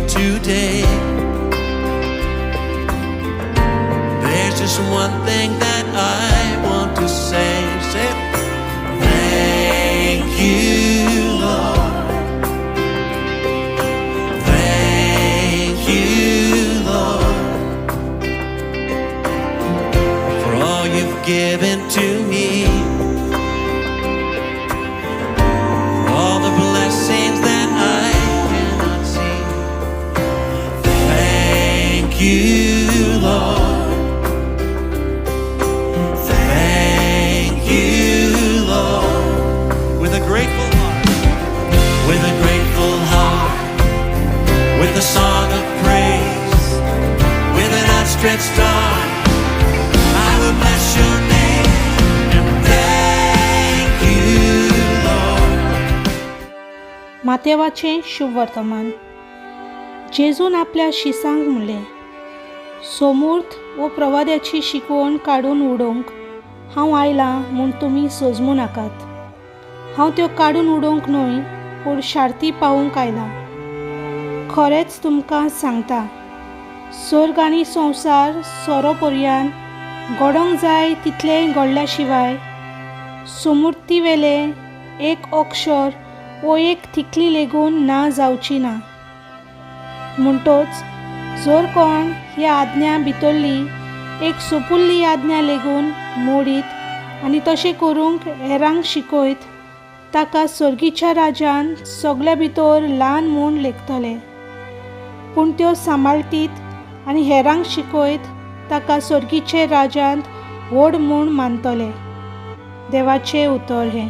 today. There's just one thing that I want to say. Say, thank you, Lord. Thank you, Lord, for all you've given to me, for all the blessings that I cannot see. Thank you, Lord. Thank you, Lord. With a grateful heart, with a grateful heart, with a song of praise, with an outstretched arm, I will bless your name and thank you, Lord. मातेवाचें शुभवर्तमान. जेजून आपल्या शिसांक म्हणलें, सोमूर्त वो प्रवाद्याची शिकवण काडून उडोवंक हांव आयलां म्हूण तुमी सोजमू नाकात. हांव त्यो काडून उडोवंक न्हय, पूण शार्ती पावोवंक आयलां. खरेंच तुमकां सांगता, सर्ग आनी संवसार सोरो पर्यान घडोंक जाय तितलें घडल्या शिवाय सोमुर्तीवेलें एक अक्षर वो एक थिकली लेगून ना जावची ना. म्हणटोच जर कोण ह्या आज्ञा भितरली एक सोपुल्ली आज्ञा लेगून मोडीत आनी तशें करूंक हेरांक शिकयत, ताका सर्गीच्या राजान सगल्या भितर ल्हान म्हूण लेखतले. पूण त्यो सांबाळटीत आनी हेरांक शिकयत ताका सर्गीचे राजांत व्हड म्हूण मानतले. देवाचें उतर हें.